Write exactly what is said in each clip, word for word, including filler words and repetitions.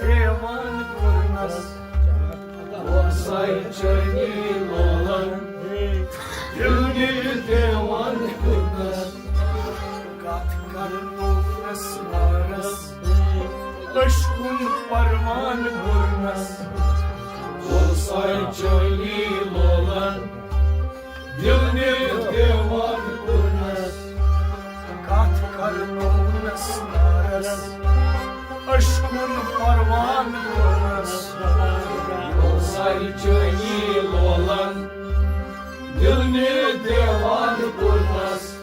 دیوان کوٚرنس۔ وۄزاے چٲنی لولن دِل نہِ دیوان کوٚرنس۔ کتھ کرنوونس نارس، عشقُن پروان کوٚرنس۔ وۄزاے چٲنی لولن دِل نہِ دیوان کوٚرنس۔ کتھ کرنوونس نارس، عشقُن پروان کوٚرنس۔ وۄزاے چٲنی لولن دِل نہِ دیوان کوٚرنس۔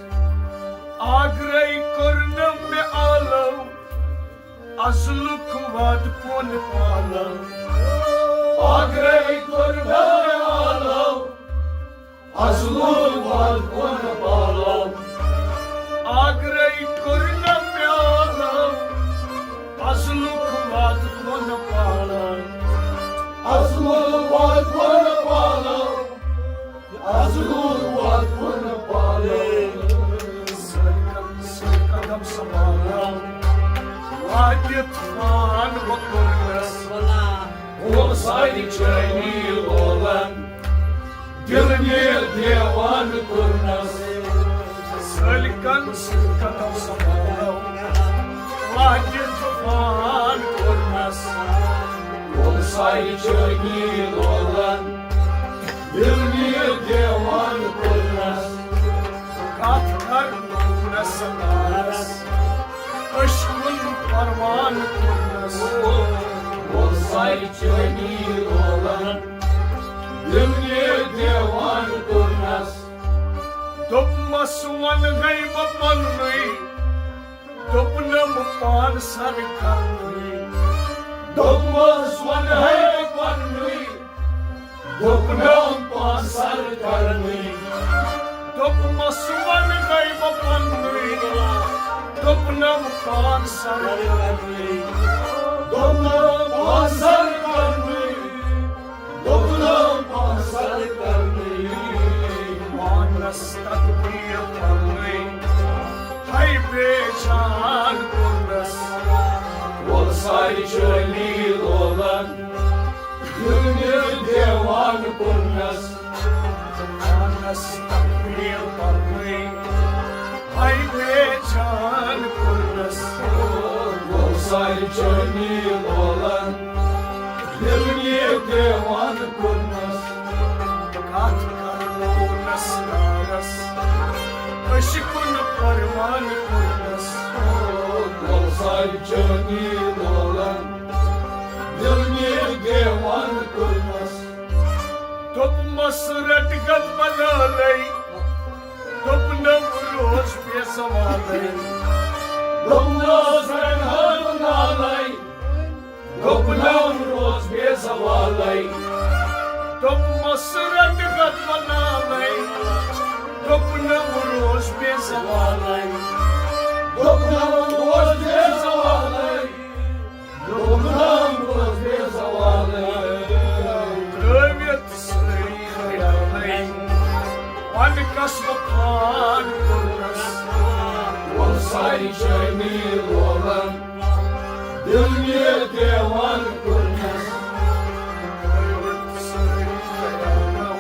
آگرے کوٚرنم مےٚ آلو، ازلُک وعدٕ کون پالو۔ آگرے کوٚرنم مےٚ آلو، ازلُک وعدٕ کون پالو۔ آگرے کوٚرنم مےٚ آلو، ازلُک وعدٕ کون پالو۔ ازلُک وعدٕ کون پالو۔ ازلُک وعدٕ کون پالو۔ سٲلۍ قدم سنبھالو۔ وعدٕ طوفان وۄنۍ کوٚرنس۔ وۄزاے چٲنی لولن دِل نہِ دیوان کوٚرنس۔ سٲلۍ قدم سنبھالو۔ وعدٕ طوفان کوٚرنس۔ وۄزاے چٲنی لولن دِل نہِ دیوان کوٚرنس۔ کتھ کرنوونس نارس، عشقُن پروان کوٚرنس۔ وۄزاے چٲنی لولن دِل نہِ دیوان کوٚرنس۔ دوٚپمس وۄنۍ گٔے بہٕ پننُے، دوٚپنم پان سر کرنُے۔ دوٚپمس وۄنۍ گٔے بہٕ پننُے، دوٚپنم پان سر کرنُے۔ دوٚپمس وۄنۍ گٔے بہٕ پننُے، دوٚپنم پان سر کرنُے۔ دوٚپنم پان سر کرنُے۔ دوٚپنم پان سر کرنُے۔ پانس تقدیر پننُے، ہاے بے جان کوٚرنس۔ وۄزاے چٲنی لولن دِل نہِ دیوان کوٚرنس۔ پانس تقدیر پننُے، ہاے بے جان کوٚرنس۔ وۄزاے چٲنی لولن دِل نہِ دیوان کوٚرنس۔ کتھ کرنوونس نارس، عشقُن پروان کوٚرنس۔ وۄزاے چٲنی لولن دِل نہِ دیوان کوٚرنس۔ دوٚپمس رٹ گت بنالے، دوٚپنم روز بے زوالے۔ دوٚپمس رٹ گت بنالے، دوٚپنم روز بے زوالے۔ دوٚپمس رٹ گت بنالے، دوٚپنم روز بے زوالے۔ دوٚپنم روز بے زوالے۔ دوٚپنم روز بے زوالے۔ ترٲوِتھ سٲری خیالے، پنہٕ قسمہٕ پان کوٚرنس۔ وۄزاے چٲنی لولن دِل نہِ دیوان کوٚرنس۔ ترٲوِتھ سٲری خیالے،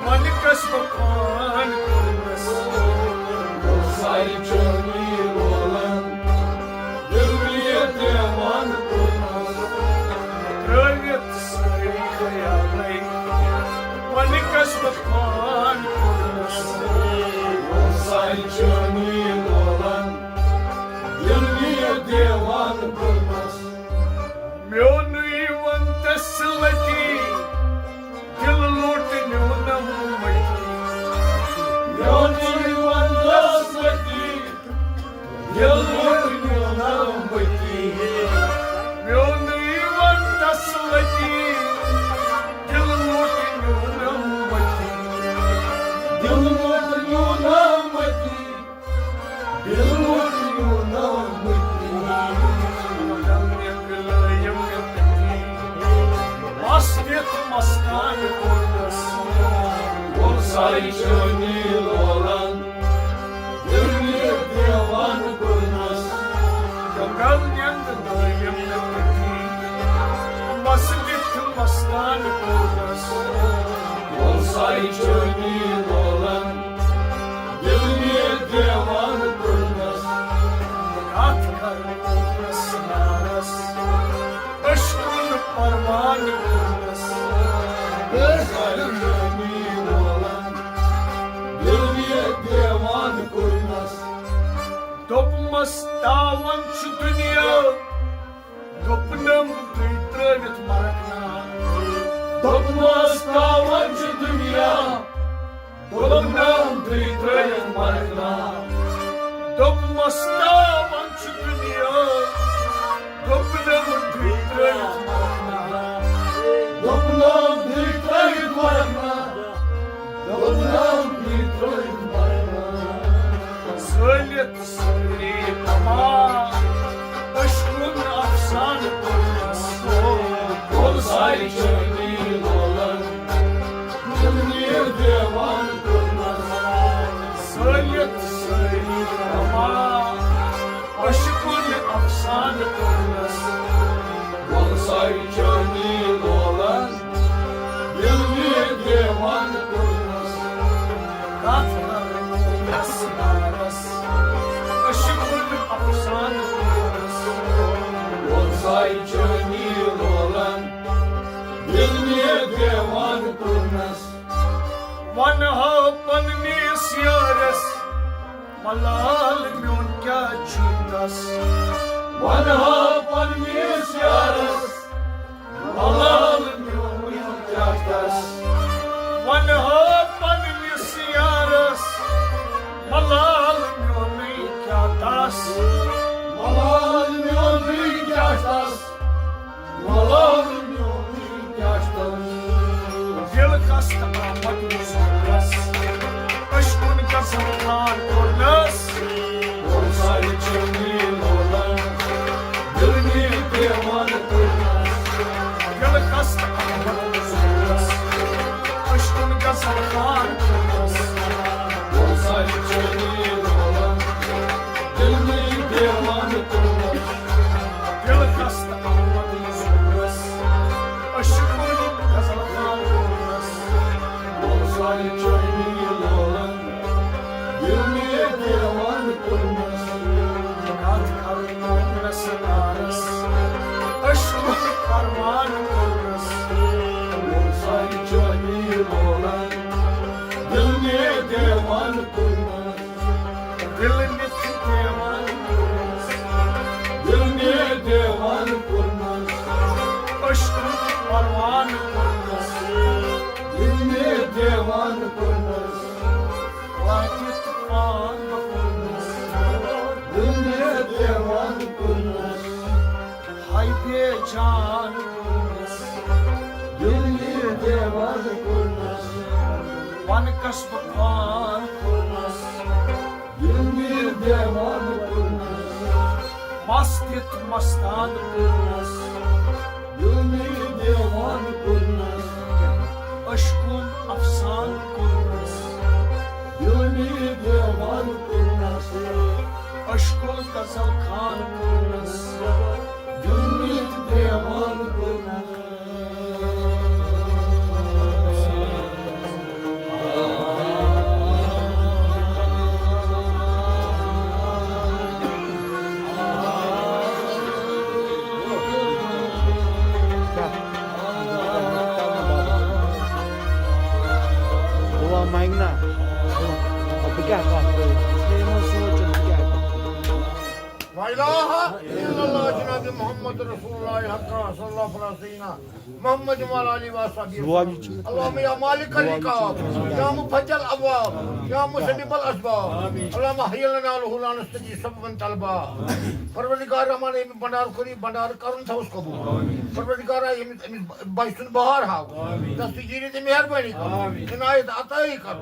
پنہٕ قسمہٕ پان کوٚرنس۔ وۄزاے چٲنی لولن دِل نہِ دیوان کوٚرنس۔ ترٲوِتھ سٲری خیالے، پنہٕ قسمہٕ پان کوٚرنس۔ وۄزاے چٲنی لولن دِل نہِ دیوان کوٚرنس۔ میونُے وَن تسلتی، دِل لوٚٹ نیونم مٔتی۔ میونُے وَن تسلتی، دِل لوٚٹ نیونم مٔتی۔ میونُے وَن تسلتی، دِل لوٚٹ نیونم مٔتی۔ دِل لوٚٹ نیونم مٔتی۔ دِل لوٚٹ نیونم مٔتی۔ مس دِتھ مستان کوٚرنس۔ وۄزاے چٲنی لولن دِل نہِ دیوان کوٚرنس۔ گنگل نہِ چٲنی لولن دِل نیر دیوان کوٚرنس۔ کتھ کرنس نارس، عشقُن پروان کوٚرنس۔ چٲنی لولن دِل نیر دیوان کوٚرنس۔ دوٚپمس تاوان چھُ دُنیا، دوٚپنم تُہۍ ترٲوِتھ مرکنا۔ دوٚپمس تاوان چھُ دُنیا، دوٚپنم تُہۍ ترٲوِتھ مرکنا۔ دوٚپمس تاوان چھُ دُنیا، دوٚپنم تُہۍ ترٲوِتھ مرکنا۔ دوٚپنم تُہۍ ترٲوِتھ مرکنا۔ دوٚپنم تُہۍ ترٲوِتھ مرکنا۔ زٲلِتھ سٲری تمام عشقُن افسانہٕ کوٚرنس۔ کھول سارِ چٲنی لولن دِل نیر دیوان کوٚرنس۔ زٲلِتھ سٲری تمام عشقُن افسانہٕ کوٚرنس۔ کھول سارِ چٲنی لولن دِل نیر دیوان کوٚرنس۔ کتھ کرنس نارس، عشقُن افسانہٕ کوٚرنس۔ کھول سارِ چٲنی لولن دِل نیر دیوان کوٚرنس۔ ونہٕ ہا پننِس یارس، ملال میون کیٛاہ چھُ تس؟ ونہٕ ہا پننِس یارس، ملال میون کیٛاہ تس؟ ونہٕ ہا پننِس یارس، ملال میونُے کیٛاہ تس؟ ملال میونُے کیٛاہ تس؟ ملال میونُے کیٛاہ تس؟ دل خستہٕ آمد مُزمرس، عشقُن غزل خان کوٚرنس۔ کھول سارِ چٲنی لولن دِل نیر دیوان کوٚرنس۔ دل خستہٕ آمد مُزمرس، عشقُن غزل خان کوٚرنس۔ کھول سارِ چٲنی لولن دِل نیر دیوان کوٚرنس۔ دل خستہٕ آمد مُزمرس، عشقُن غزل خان کوٚرنس۔ کھول سارِ چٲنی لولن دِل نیر دیوان کوٚرنس۔ کتھ کرنس نارس، عشقُن پروان کوٚرنس۔ کھول سارِ چٲنی لولن دِل نیر دیوان کوٚرنس۔ دِل نِتھ دیوان کوٚرنس۔ دِل نیر دیوان کوٚرنس۔ عشقُن پروان کوٚرنس۔ دِل نیر دیوان کوٚرنس۔ واتہِ طوفان بہٕ کوٚرنس۔ دِل نیر دیوان کوٚرنس۔ ہاے بے جان کوٚرنس۔ دِل نیر دیوان کوٚرنس۔ ونہٕ کس بہٕ پان کوٚرنس۔ دِل نیر دیوان کوٚرنس۔ مس دِتھ مستان کوٚرنس۔ دِل نیر دیوان کوٚرنس۔ عشقُن افسان کوٚرنس۔ دِل نیر دیوان کوٚرنس۔ عشقُن غزل خان کوٚرنس۔ دِل نیر دیوان کوٚرنس۔ بہٕ وَنہٕ منٛگہٕ نا۔ بہٕ کیٛاہ کَتھ کَرٕ؟ بہٕ چھُس نہٕ یِمَن سونٛچان، بہٕ کیٛاہ کَرٕ؟ لا الہ الا اللہ جناب محمد رسول اللہ حق صلی اللہ علیہ وسلم۔ محمد وعلی آلہ وصحبہ۔ اللهم يا مالك الرقاب، يا مفجر الابواب، يا مسبب الاسباب، اللهم هيئ لنا الحلول نستجب سببا طلبا۔ پروردگار رحمان، ییٚمہِ بنڈار کوٚر، یہِ بنڈار کرُن تھاوُس قبول۔ پروردگارا، ییٚمِس أمِس بچہٕ سُنٛد بہار ہاو، دستگیری تہٕ مہربٲنی کر، عنایت عطائی کر۔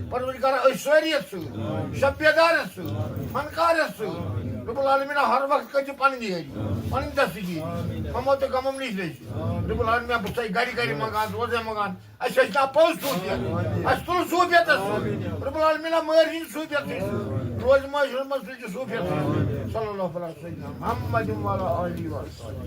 پروردگارا، أسۍ سٲری یتھ سۭتۍ، شب بیدار یتھ سۭتۍ، فنکار یتھ سۭتۍ۔ رب العالمین، ہر وقت کٔرۍ زِ پنٕنۍ یٲری، پنٕنۍ دستگیری، غمو تہٕ غمو نِش لٔج۔ رب العالمین، بہٕ چھُسے گرِ گرِ منٛگان، روزے منٛگان۔ اَسہِ ٲسۍ نا پوٚز صوٗفیت، اَسہِ تُل صوٗفیتس سۭتۍ۔ رب العالمین، مٲرۍ ہِنٛدۍ صوٗفیت سۭتۍ۔ روزِ معاشرس منٛز تُلۍ زِ صوٗفیت سۭتۍ۔ صلی اللہ علیہ وسلم۔ محمد وعلی آلہ وصحبہ۔